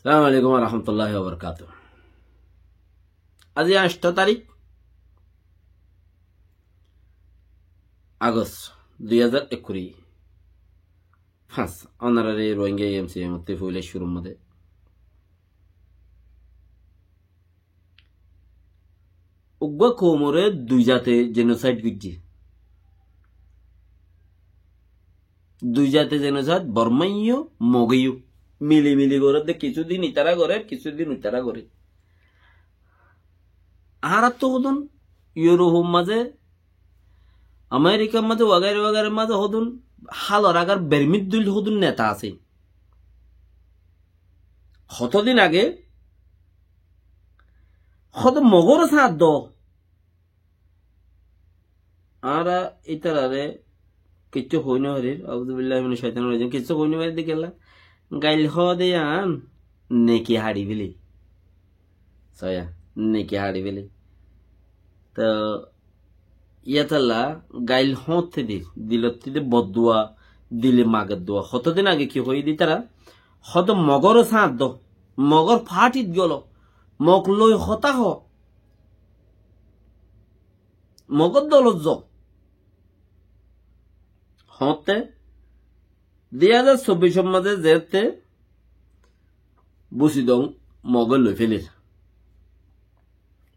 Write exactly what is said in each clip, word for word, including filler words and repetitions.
Assalamu alaikum wa rahmatullahi wa barakatuhu. Aijja añctó tarík Agost dui házar ekkuri fañs. Ónorare Rohingya AMCM ottú foila cúrur mazé uggwá koumoré dui zate genocide goijjé. Dui zate genocide, Bormaiyo, Mogeiyo. Mili mili goré de, kissú din itará goré, kissú din uitará goré. Añárattú hodún Europe mazé, America mazé, wagaira wagaira mazé hodún hálor agar bermit dul hodún neta asé. Hoto din age hoto Mogoré sáñt do. Añára ítararé kissú hoi no farir, auzubillahi minash shaitanir rajim, kissú hoi no farir de kiyólla, gail hoó de yián neki haçi félai. Soya, neki haçi félai. Toh, yítolla gail hoóñtte de, dilottí de boddua, dile mager dua. Hoto din age ki hoiyé de ítara? Hoó de Mogoré sáñt do, Mogor partit golo, Mog loi hotá hoó. Mogor dolot zo. Hoóñtte dui házar sobbicor mazé zeéñtte Busidong Mogé loi félair.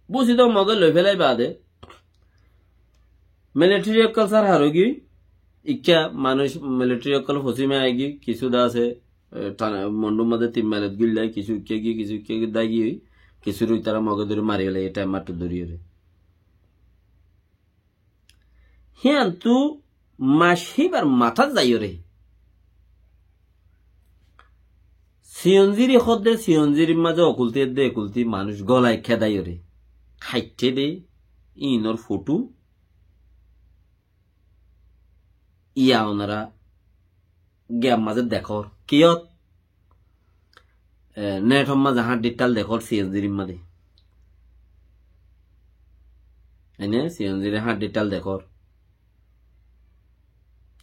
Busidong Mogé loi félai baade militari ókkol sárhar ói giyói, ikká manúic militari ókkol fosíma aigiyói, kissú de asé, e, Tana-, Mondur mazé tin mailot gúillai, kissú ikká giyói, kissú ikká giyói, dái giyói, kissúre ítara Mogé dóri mari félai, e thaim mattu dóri óre. Híantu mac híbar matát zaiyóre. Siyonziri hoó de, Siyonzirir mazé okulti edde ekulti manúic gólai kédaiyóre. Háitte de, íinor fothu. Iya onora giyar mazé dekór. Kiyót? E, netor mazé háñddi thal dekór, Siyonzirir mazé. Ene, Siyonzirir háñddi thal dekór.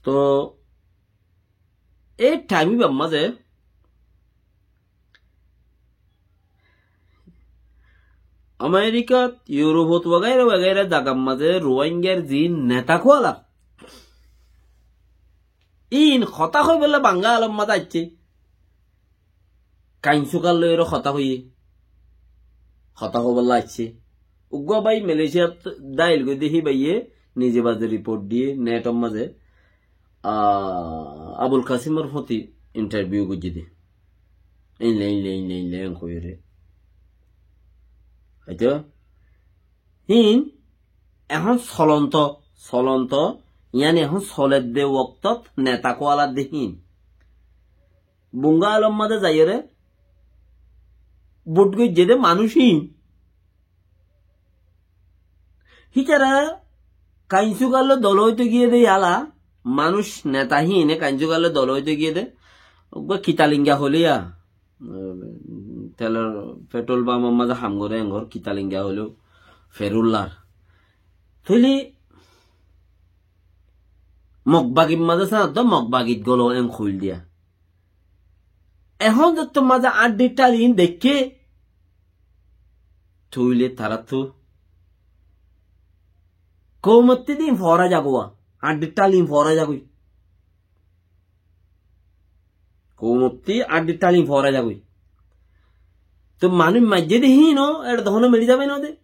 Toh, e thaim íbar mazé Amerikat, Europat wagaira wagaira zagar mazé Rohingyar ziín neta kuala, íin hotá hoibolla Bangalor mazé aiccé. Kainsuka loi ero hotá hoiyé. Hotá hoibolla aiccé. Uggwá bái Malaysiat dail goijjé, hí báiye nize baze riport diyé, netor mazé, ah, Abul Kasimor foti intarviu goijjé de. Éinle, éinle, éinle, éinle, en hoiyóre. Hoito? Híin ehón solonto, solonto, yáni ehón soledde woktot neta kualadde híin. Bunga alom mazé zaiyóre vot goijjé de manúic híin. Hítara Kainsuka loi dol óito giyé de yala, manúic neta híine Kainsuka loi dol óito giyé de, uggwá Kitalinga hoilé ya, telor petrol pamor mazé ham goré engor Kitalinga hoilé Ferullar. Tóile Mog bagir mazé sáñt do, Mog bagit golo en hoil diya. Ehón zotto mazé añçi thal iín deikké, tóile taráttu koumottí de iín foóra zagói, añçi thal iín foóra zagói. Koumottí añçi thal iín foóra zagói. Toh manúic maijjé de híin ó, eçe toh honó meçi zai no de.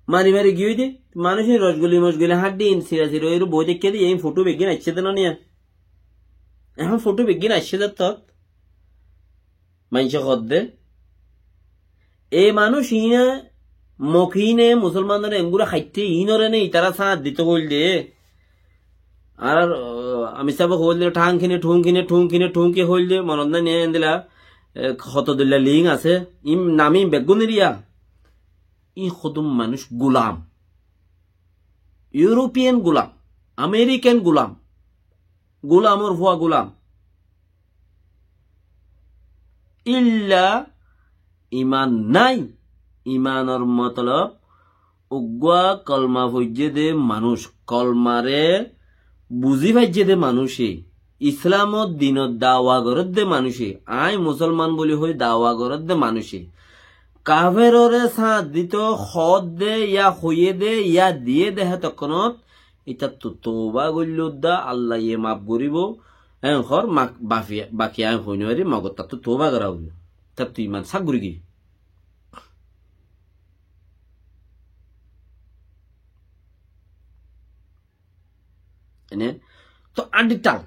Mari mari giyói de, manúic ín rosguli mosguli háñddi ín sira sira ói boi táikke de, iín fothú beggín aiccé de no niya. Ehón fothú beggín aiccé de tót. Maincé hoó de. E manúic íne, Mog íne, musolmanore engura háitte, ínore ne itara sáñt dito hoil de. Ar, o, Amit Sábe hoil de, thañkine, thuñkine, thuñkine, thuñki hoil de, monot nai ne endilla, e, hoto dilla link asé, im nami beggúnor iya. Ín hodún manúic gulam. European gulam, American gulam, gulamor fua gulam. Illa iman nai, imanor motolob uggwá kolma foijjé de manúic, kolmare buzí faijjé de manúice, Islamor dinor dawa gorédde manúice, aññí musolman buli hoi dawa gorédde manúice, kaferoré sáñt dito hoódde, yá hoiyéde, yá diyéde, hétokkónot itattú touba goillódda, Allaye maf goríbou, en hoór mak-, bafi-, baki aññí hoi nofarí, mogor tattú touba gorá óibo, tattú iman sák gorí giyói. Ene, to añdittal.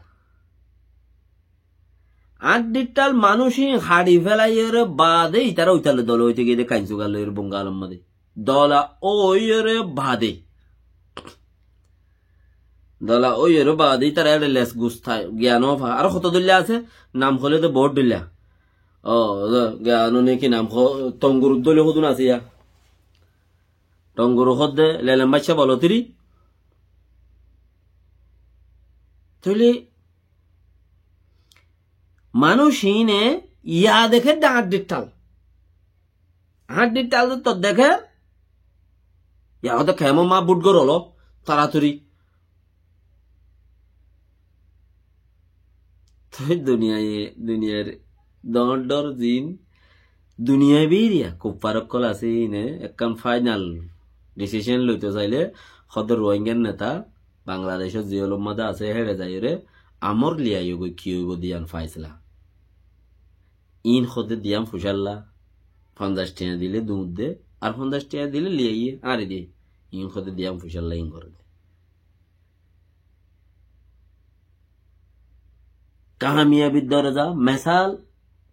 Añdittal manúic ín haçi félaiyóre baade itará uitalé dola óite giyé dé kainsugal loiyóre Bungalor mazé. Dola óiyore baade. Dola óiyore baade itará eçe les gus giyan ó fa. Aró hoto dóilla asé, nam hoilé dé boóut dóilla. Ó, giyan ó né ki nam ho-, Tonguru dóilla hodún asé yá. Tonguru hoódde, lelen baiccá bolotiri. Tóile manúic íne yá dekér dé añdittal. Añdittal to dekér, yá hoódde kemó ma bút gorolo, toratori. Toi duniyaye, duniyair doñr doñr zin, duniyai biriya kuffar ókkol asé, íne ekkán final decision loito sailé, hoódde Rohingyar neta, Bangladecót ziyólor mazé asé, héçe zaiyóre, amor liyaiyó goi ki óibo diyan faisela. Ín hoódde diyam fucálla, fonzaic tiañ dilé duñdde, ar fonzaic tiañ dilé liyaiyé, añári diyé. Ín hoódde diyam fucálla ín gorédde. Kamiyabir doroza, mesal,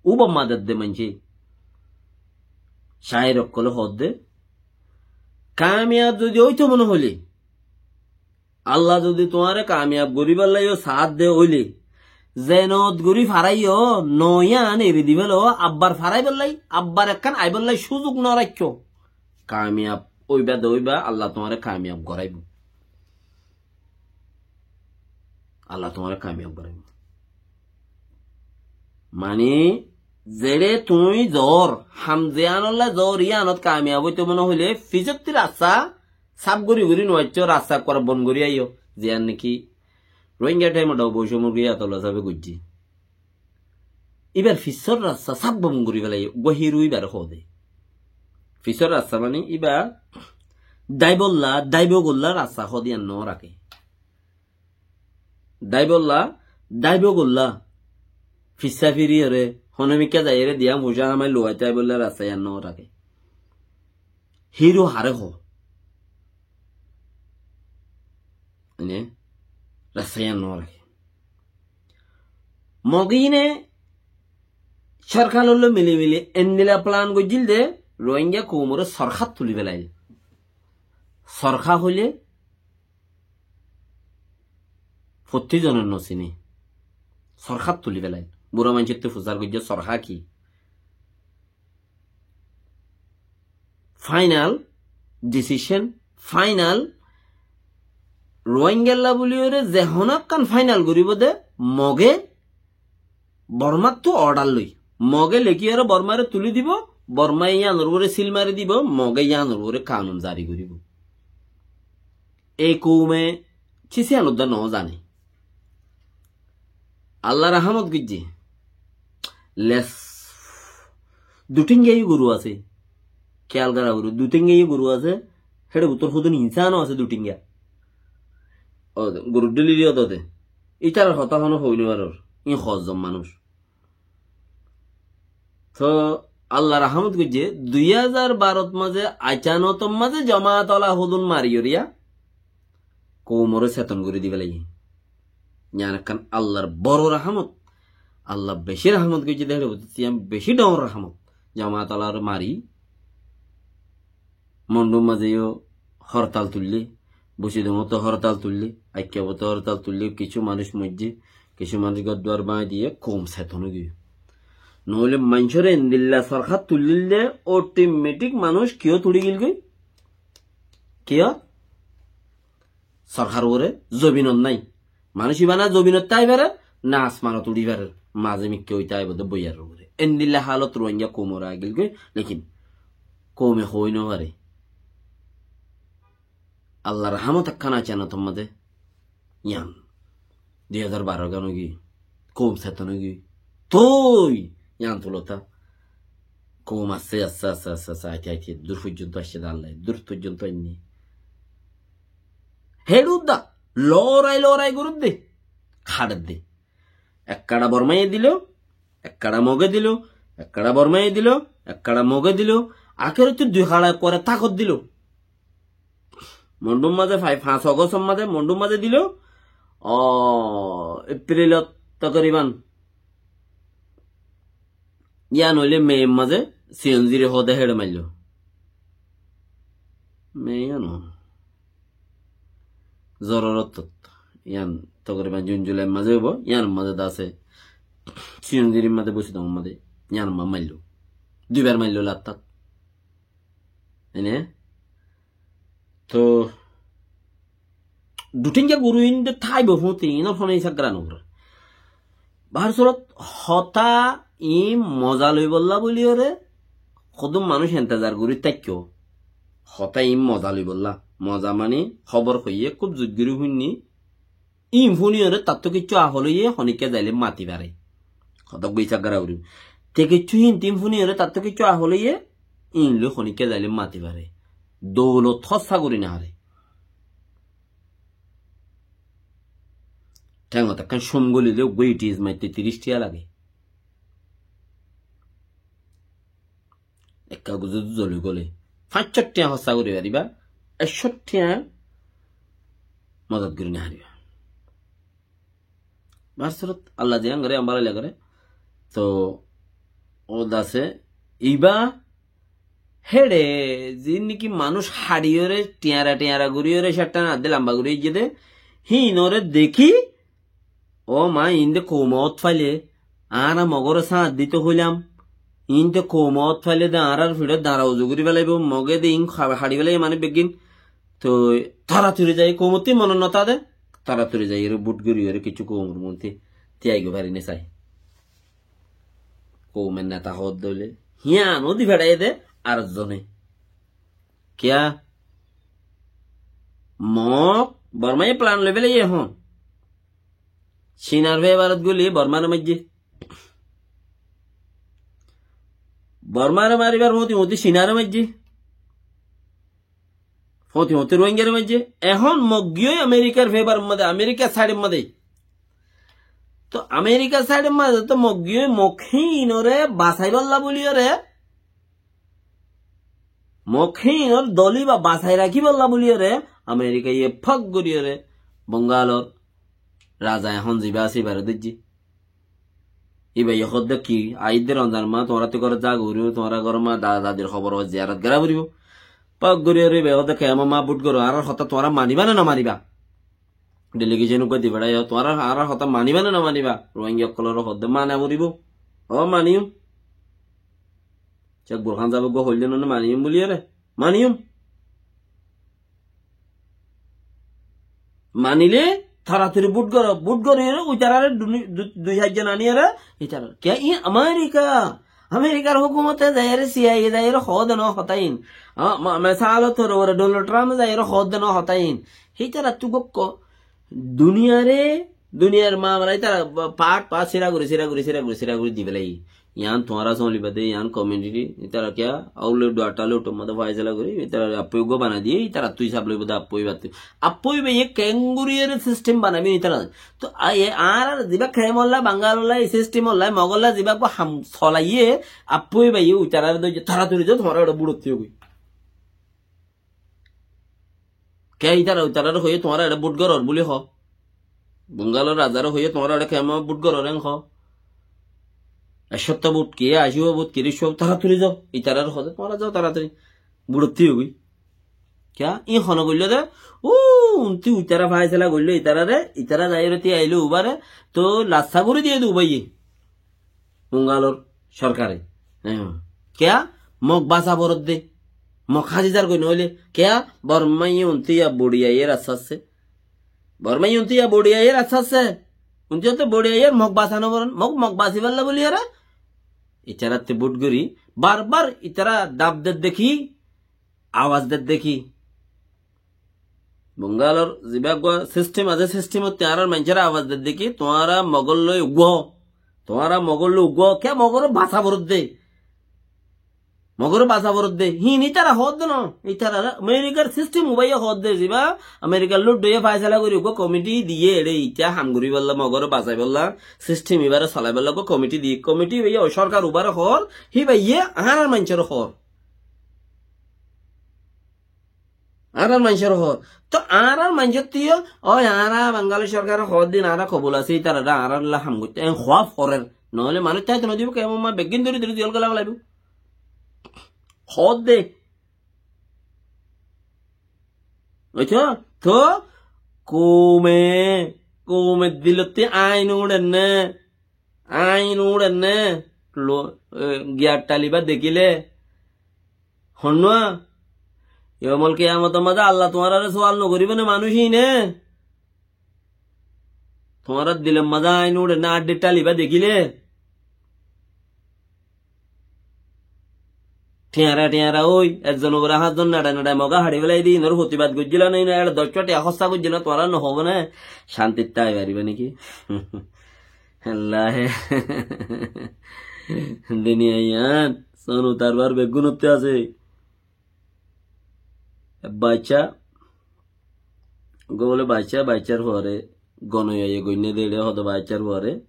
uba madad de maincé. Cáir ókkole hoódde, kamiyab zodi óito mone hoilé, Allah zodi tuáñre kamiyab goríballa yó saát de óile, zenot gorí faráiyo, no yían eri difélo, abbar faráiballai, abbar ekkán aiballai cúzuk no raikkó. Kamiyab óiba de óiba, Allah tuáñre kamiyab goráibo. Allah tuáñre kamiyab goráibo. Mani, zeçé tuñí zoór, ham ziyánolla zoór, yíanot kamiyab óito mone hoilé, fisótti rasta sáf gorí gorí nuaiccó, rasta ekkore bon gorí aiyó. Ziyán niki Rohingya thaimot dhoó boicómor giyé atolla sáfe goijjé. Íbar fisór rasta sáf bon gorí félaiye, uggúa híru íbare hoóde. Fisór rasta mani íba dháibolla, dháibogolla rasta hoóde yían no raké. Dháibolla, dháibogolla. Fissá firiyóre, honomikká zaiyóre diyam fucá hamai luwai táibolla rasta yían no raké. Híru haré hoó. Ene, rasta yían no raké. Mogine sorkar loi mili mili endilla plan goijjíl de, Rohingya koumore sorkát tuli felail. Sorkát hoilé fottí zone no sine. Sorkát tuli felail. Bura maincóttu fusár goijjé sorkát ki? Final decision, final Rohingyalla buliyóre ze honó ekkán final goríbo de, Moge Bormáttu order loi. Moge lekíyore Bormáre tulí dibo, Bormáye yíanor uore sil mari dibo, Moge yíanor uore kanun zari goríbo. E koume cíz yían uddá no zane. Allah rahámot goijjé. Les. Duthínga yó goru asé. Kéyal gorá goru. Duthínga yó goru asé. Héçe bútor hodún insán ó asé duthínga. Ó, goru dhéli diyé ó de. Ítarar hotá honó hoi no farór. Ín hozzon manúic. Toh Allah rahámot goijjé, dui házar barot mazé, aicanotot mazé Jomaat ola hodún mariyóre koumoré seton gorí di félaiye. Yián ekkán Allar boro rahámot. Allah bicí rahámot goijjé de, héçe bútor tiyan bicí dhoóñr rahámot. Jomaat olaré mari, Mondur mazé yó hortal tuillé, Busidongot hortal tuillé, Aikkaboto hortal tuillé, kissú manúic moijjé, kissú manúic gór duar báñgi diyé, koum seton ói giyé. Noóile maincóre endilla sorkát tuillíl de, otometik manúic kiyót uçí gilgói? Kiyót? Sorkár uore, zobinot nái. Manúic ibá na zobinot tái farer, na asmanot uçí farer. Mazé mikká ói táibo de boiyar uore. Endilla hálot Rohingya koumor aigilgói, lekin koume hoi no fare. Allar rahámot ekkán aicanotor mazé. Yián. Dui házar baró gán ói giyé. Koum seton óigiyoi. Toi, yián tulota. Koum asté, asté, asté, asté, asté, aite, aite, dur foijjonto aiccé de Allah, dur foijjonto ainné. Héçe udda, lorai, lorai gorédde, háçedde. Ekkara Bormaye dilo, ekkara Moge dilo, ekkara Bormaye dilo, ekkara Moge dilo, akérottú dui háçai kore takot dilo. Mondur mazé fai-, fañs Ogostor mazé Mondur mazé dilo, o, Eprilot tokoriban. Yián óile Meir mazé Siyonzire hoóde héçe maillo. Mei yián ó. Zororot. Yián tokoriban Jun Julair mazé óibo, yián mazé de asé. Siyonzirir mazé bosi dongor mazé, yián mazé maillo. Duibar maillo lattat. Ene? To, dutinga guru inde táibo fúti, inor fone isaggra nogore. Bahar surot, hotá i moza loibolla buliyore, hodún manúic entezar gori táikko. Hotá i moza loibolla. Moza mani hóbor hoiye, kúb zuid gori fúinni, ín fúniyore tattú kiccú ahól óiye, honikka zaile mati fare. Hotá goi isaggra gori. Te kiccú hín tin fúniyore tattú kiccú ahól óiye, ín loi honikka zaile mati fare. Doulot hóssa gori no fare. Théngot ekkán cúm golile uggwá itis maite tiríc tiya lage. Ekka guzú zoli gole. Fañs cót tiya hóssa gori fariba, ek cót tiya modot gori no fariba. Bahar surot, Allah ziyan gore, añára bála gore. To, ó dase, iba héçe, zin niki manúic haçiyore, tiyara tiyara goriyore, cáttan adde lamba gori aijje de, hínore deki, ó ma, inde koumot faile, añára Mogore sáñt dito hoilam, inde koumot faile de añárar fiçot dañra uzu gori felaibo, Moge de in ha-, haçi felaiye mane beggin, to toratori zai, koumottú monot no táde, toratori zaiyore bút goriyore kessú koumor mottú tiyai goi fari né sai. Koumer neta hoódde óile, híyan ó di feçaiye de ar zone. Kiyá? Mok, Bormaye plan loi felaiye ehón. Cinar febarot guli Bormare maijje. Bormare maribar foti foti Cinare maijje. Foti foti Rohingyare maijje. Ehón Moggiyoi Amerikar febar mazé, Amerikar saidor mazé. To Amerikar saidor mazé to Moggiyoi Mok hínore basaiballa buliyore, Mok hínor doli ba basai rakiballa buliyore, Amerikaye fok goriyore, Bongalor raza ehón ziba asé ibare dóijje. Ibaye hoódde ki, aidde Romzan ma, tuáñrattú górot zaga foribo, tuáñra góror ma da-, dadir hobor ziyarot gera foribo. Fok goriyore ibaye hoódde kemor ma bút goró, añárar hotá tuáñra maniba né no maniba? Delegecon uggwá di feçaiyo, tuáñra añárar hotá maniba né no maniba? Rohingya ókkolore hoódde mana foribo. Ó maniyum. Cek Burhan sábe uggwá hoilde no maniyum buliyore. Maniyum. Manile toratori bút goró, bút goriyore uitarare duni-, du-, dui sairjon aniyore, itarare. Kiyá? Iín Amerika. Amerikar hókumote zaiyore, C I A zaiyore hoóde no hotá iín. A, ma-, mesal tor uore Donald Trump zaiyore hoóde no hotá iín. Hítarattú gokko duniyare, duniyar mamela ítara ba-, part, part sira gori, sira gori, sira gori, sira gori di felaiye. Yián tuáñra sóliba de, yián community, ítara kiyá, aulé udu, atale udu, mada faisala gori, ítara appoi uggwá banai diye, ítarattú hisab loibo de, appoi battú. Appoi baiye kenguriyore system banaibe ítara. To, a, e, añárar ziba kemolla, Bangalolla, e systemolla, Mogolla ziba uggwá ham solaiye, appoi baiye uitarare dóijje, toratori zo, tuáñra uore bút diyo goi. Kiyá ítara, itarare hoiye tuáñra eçe bút goror buli hoó. Bongalor razare hoiye tuáñra eçe kemot bút goror en hoó. Ek cót bút ki, aci bút ki, tiríc bút, toratori zo. Itarare hoó de tuáñra zo toratori. Bút diyo goi. Kiyá? Iín hone goillo de? Ó, untú itara faisala goillo itarare, itara zaiyore tiya ailo ubare, to lassa gori diye de ubaiye. Bongalor sorkare. Hé. Kiyá? Mok basa foredde. Mok háñsi zar goi noóile. Kiyá? Bormaye untú ya bodi aiyer assasse. Bormaye untú ya bodi aiyer assasse. Untú ya to bodi aiyer Mok basa no foren. Mok, Mok basiballa buliyore. Itarattú bút gori. Bar bar itara dab der de ki? Awaz der de ki? Bongalor zibá uggúa sistem asé, sistem ottú añárar maincóre abas der deki, tuáñra Mogor loi uggúa, tuáñra Mogor loi uggúa, ke Mogoré basa foredde. Mogoré basa foredde. Híin ítara hoódde no. Ítara Amerikar sistem ubaiye hoódde, zibá Amerikar lóddoiye faisala gorí uggúa komiti diye eçé ítara ham goríbolla, Mogoré basaibólla, sistem ibáre solaibólla uggúa komiti diye. Komiti ibaiye o sorkar ubáre hoór, híbaiye añárar maincóre hoór. Añárar maincóre hoór. Toh añárar maincóttu yó, ói añára Bangali sorkare hoódde, añára kobul así, ítarare añáralla ham goittó. En hoóa forer. Noóile manúic táito nodibó, kemon ma beggín dóri dóri jel gola felaibó. Hoódde. Buijjó? Toh koume, koume dilottú ain uçer né? Ain uçer né? Lo-, e, giyar thaliba dekíle. Honnúa? Yomul kiyamotor mazé Allah tuáñrare sual nogoríbo né manúic híine? Tuáñrar dilor mazé ain uçer né, añçir thaliba dekíle? Thiañra thiañra ói, ekzon uore háñtzon neçai neçai Moge haçi félai di, inor fotibad goijjíla né, ine eçe doccúa thiañ hóssa goijjíla, tuáñra nohóibo né? Cántit tái faribá né ki? Allaye. Duniyai yián, sónotar bar beggúnottú asé. Baiccá, uggúa bóle baiccá, baiccár fuaré gonoiyaye goinné de eçé hoó de baiccár fuaré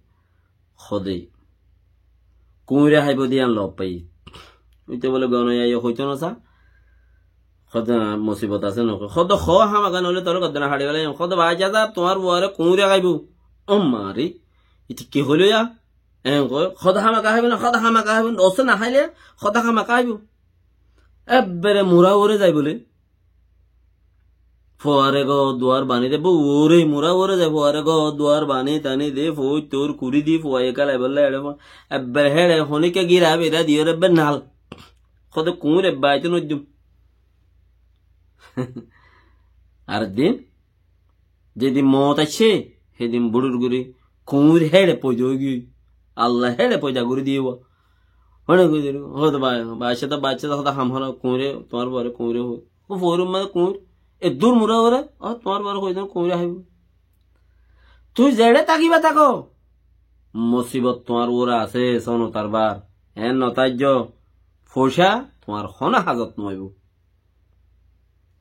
hoó de. Kuñre háibo de yián lof faiyé. Íte bóle gonoiyaye hoitó nosá. Hoó de, "Musibot asé no?" Hoó de, "Hoó hámaka noóile toré goddona haçi felaiyum." Hoó de, "Baiccá sáb, tuáñr fuaré kuñre háibo." Ó mari, íte ki hoiló yá? Eén hoó, hoó de hámaka háibo né, hoó de hámaka háibo né, ósse no háile, hoó de hámaka háibo. Ebbere mura uore zai bóle. Fuare gór duar bani de, bóu uore mura uore zai, fuare gór duar bani tani de, fóit tor kuri di, fuaye kélai bolla eçe fua. Ebbere héçe honikka gira bera diyóre ebbe nal. Hoó de kuñr ebbe aite noddum. Ar din Zedin moot aiccé, hédin buçur gori kuñir héçe foida óigiyoi. Allah héçe foida gori diyé uá. Mone gori diyé, hoó de ba-, baiccá de, baiccá de, hoó de ham hó na, kuñire, tuáñr fuare kuñire hoó. Ó fuair mazé kuñir. Eddúr mura uore, ó tuáñr fuare hoó de kuñire háibo. Tui zeçé tákiba táko. Musibot tuáñr uore asé, sónotar bar. Eén no táijjo, foicá tuáñr honó hazot no óibo.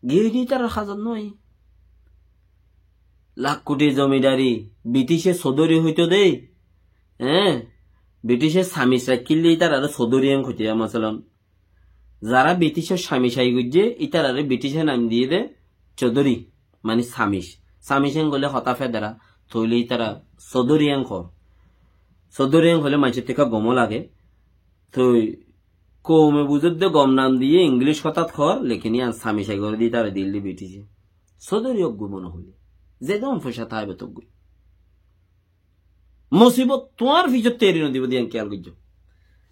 Giyói de ítarar hazot no. Lak kuthi zomidari, Britice sodori hoito de, eé, Britice samic raikkíl de ítarare sodori en hoito, masalan. Zara Briticor samic ai goijje, ítarare Britice nam diye de sodori, mani samic. Samic en hoile hotá federa, toile ítara sodori en hoór. Sodori en hoile maincór thíka gom lage. Toi koume buzódde gom nam diye Inglic hotát hoór, lekin yián samic ai gorí di tare dilli Britice. Sodori eggúa mone hoile. Zedún foicá táibo toggúa. Musibot tuáñr fisót teri nodibo de yián kiyal goijjo.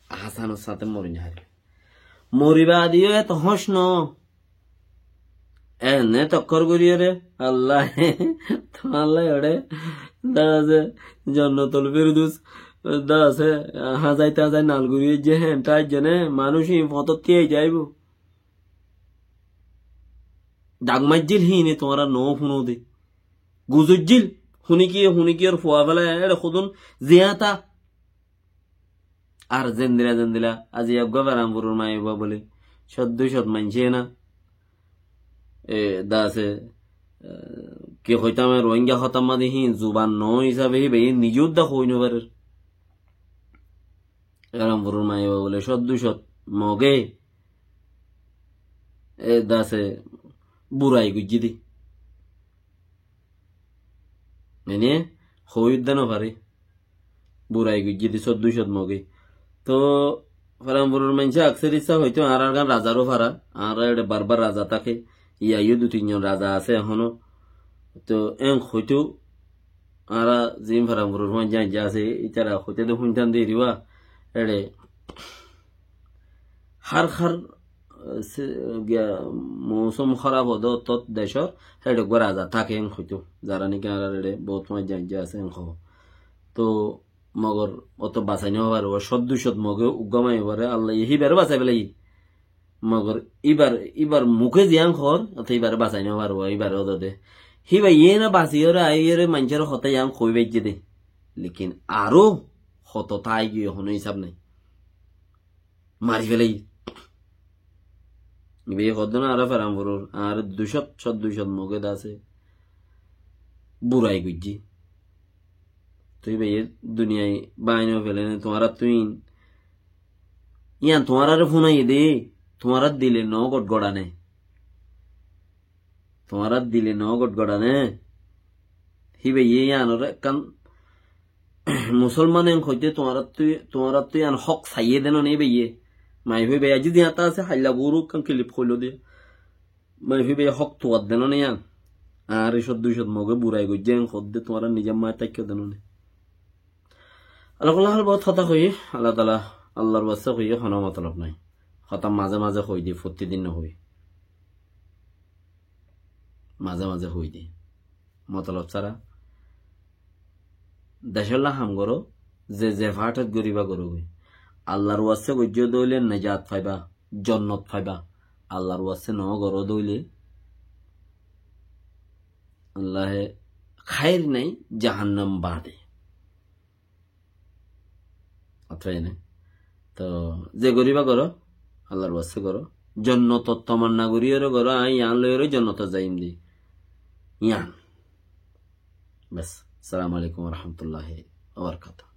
Asanor sáte mori no fariba. Moriba de yó eto hóñc no. Ene tokkor goríyore, Allah, tuáñlla eçé, dase, Jonnatol Firdus, dase, hañzai tañzai nal gorí, ze hen táijjone, manúic in fotót tiyai zaibo. Dak maijjíl híine tuáñra no fúno de. Guzoijjíl, fúni kiye, fúni kiyor fua félai, eçé hodún ziyáñta. Ar zendila zendila, azi eggúa Feramfuror maiyafua bóle, cót dui cót maincé na. E, dase, e, ki hoitam, e, Rohingya hotár mazé hín zuban no hísabe híba, hín nize udda hoi no farer. Feramfuror maiyafua bóle, cót dui cót Moge, e, dase, burai goijjé de. Mane, hoi udda no fare. Burai goijjé de cót dui cót Moge. To, Feramfuror maincé aksar issá hoito, añárar gán razar ó fara, añárar eçe barbar raza táke, iyá yó dui tin zon raza asé ehóno. To, en hoito, añára zin Feramfuror fuain zan ze asé, ítara hoite de fúintan de eriba, eçe, hár hár, e, se, giya, mousum hóraf óde ottót decór, héçe eggúa raza táke en hoito. Zara niki añárar eçe bout fuain zan ze asé en hoó. To, Mogor otto basai no fare, uá cót dui cót Moge uggúa maiyafuare, Allah ye híbare basai félaiye. Mogor íbar, íbar muke ziyán hoór, óte íbare basai no faribó, íbare ódode. Híba yían basiyóre aiyóre maincóre hotá yían hoi faijjé dé. Lekin aró hoto tái giyé, honó hísab nái. Mari félaiye. Íba yí hoddé no, añára Feranfuror, añáre dui cót, cót, dui cót mogé de asé. Burai goijjé. Toi íba yí duniyai báin no félene, tuáñrattú ín Yían tuáñráre fúnaiyé dé, tuáñrár dile noó gotgorané. Tuáñrár dile noó gotgorané. Híbaye yíanoré ekkán musolmane hoité tuáñráttu, tuáñráttu yían hók saiyé dé noné híbaye. Maiyafua íbaye aijjó diyatá asé, háilla guru ekkán kilip hoiló dé. Maiyafua íbaye hók tuwar dé noné yían. Añár cót dui cót mogé burai goijjé yían hoódde tuáñrár nizor maiyat táikko dé noné. Ala kulli hál, bout hotá hoiyí, Allah taala, Allahr waste hoiyí, honó motolob nái. Hotá mazé mazé hoiyí dé, fottí din no hoiyí. Mazé mazé hoiyí dé. Motolob sára. Decólla ham goró, ze ze fathát goríba gorógoi. Allahr waste goijjó dé óile nejat faiba, jonnot faiba. Allahr waste noó goró dé óile, Allahe háir nái, jahannam baade. Atfáine. Toh, ze goríba goró, Allahr waste goró. Jonnotor tomanna goríyore goró, añí yián loiyore jonnotot zaiyum dé. Yián. Bes. Assalamu alaikum wa rahmatullahi wa barakatuhu.